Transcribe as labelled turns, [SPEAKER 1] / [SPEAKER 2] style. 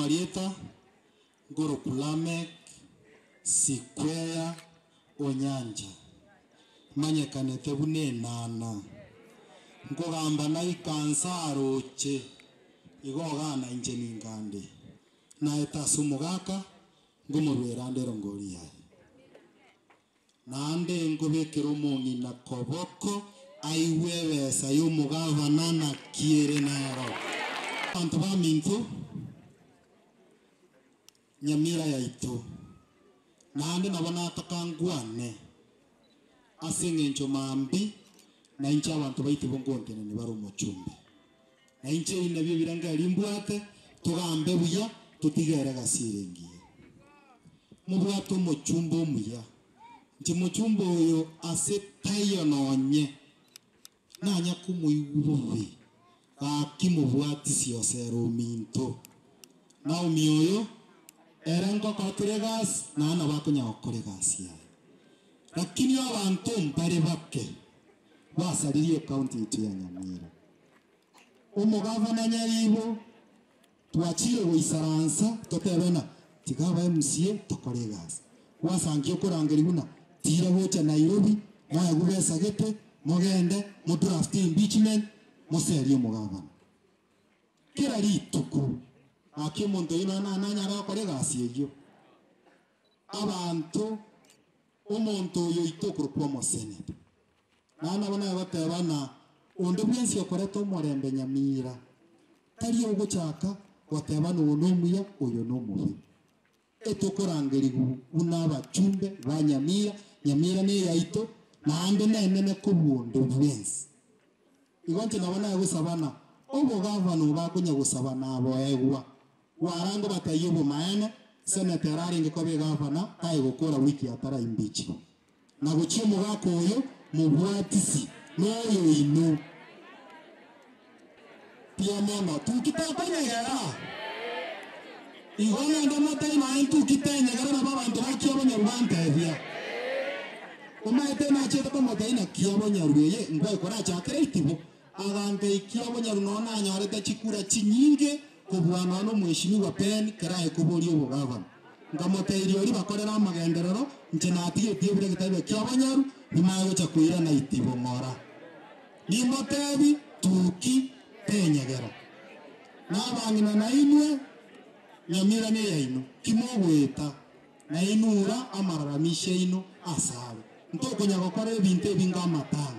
[SPEAKER 1] amarieta, ngoroku Lameck Sikwea Onyancha, manyekanete buna enana, nkogamba naika nse aroche, igo ogana inche ninkande. Naete ase omogaka, nkomoruera ande erongori yaye. Naende nkobekera omong'ina koboko aigwe ebesa y'omogavana naki ere nero. Abanto baminto, nyamira yaito, naende nabo nataka ngwane ase eng'encho mambia nainche abanto baito bongontenenia bare omochumbe. Na inche ebi nabio ebirengererio mbwate, togambe buya, totige ere gasi ere engiya. Mobwate omochumba omuya, inche mochumba oyo ase taiyo nonye nanya komoigwa bobe, gaki mobwatisi osere ominto. Naomi oyo, ere ngokora tore egasi, naye nabo akonya gokora egasi yaye. Lakini abanto mbare bake. Gwasaririe ecounty yaito ya Nyamira. Omogavana Nyaribo twachire goisaransa totebe ng'a tiga aba MCA tokore egasi. Gwasankia okorangeria buna tira gocha Nairobi moegwe besa gete mogende mo draft impeachment moserie omogavana. Kera rituko gaki omonto oyio nonya nanyare gokora egasi eyio. Abanto omonto oyo oito okorokwa omoseneta. Naende nabo nagoteba ng'a onde bwensi okoreta omorembe nyamira, tari ogochaka goteba ng'a oyo nomuya, oyo nomobe. Etokorangerigwa buna abachumbe ba nyamira, nyamira neyaito, naende nenene kobua onde bwensi. Igo inche nabo nagosaba ng'a obogavana obo bakonya gosaba naboegwa. Gwarango bataiyo obomaene, seneta ere arenge koba egavana tae gokora wiki atara imbichi. Na gochia omogaka oyo mobwatisi noyo inwe. Mbuya mono, tuki tokonyegera. Igo naende motari nonya ntuki tenyegera nabo abanto ba Kiabonyoru bantebia. Omanyete nachiete komotebia ng'a Kiabonyoru eye nkwaye korachakere itibo, agantebia Kiabonyoru nonya nanyorete chikura chinyinge kobua nonya na omweshimiwa Ben keraye koboria obogavana. Nkamotebia rirorio bakorere amagenderero, inche natigetie ebire getabi bia Kiabonyoru bimanye gocha koirana itibo ng'ora. Nimotebie tuki tenyegera. Na abang'ina nainwe, nyamira neyaino, ki mogoeta? Nainwe ura amararamisho aino asare. Ntokonya gokora ebinto ebi ng'amatanga.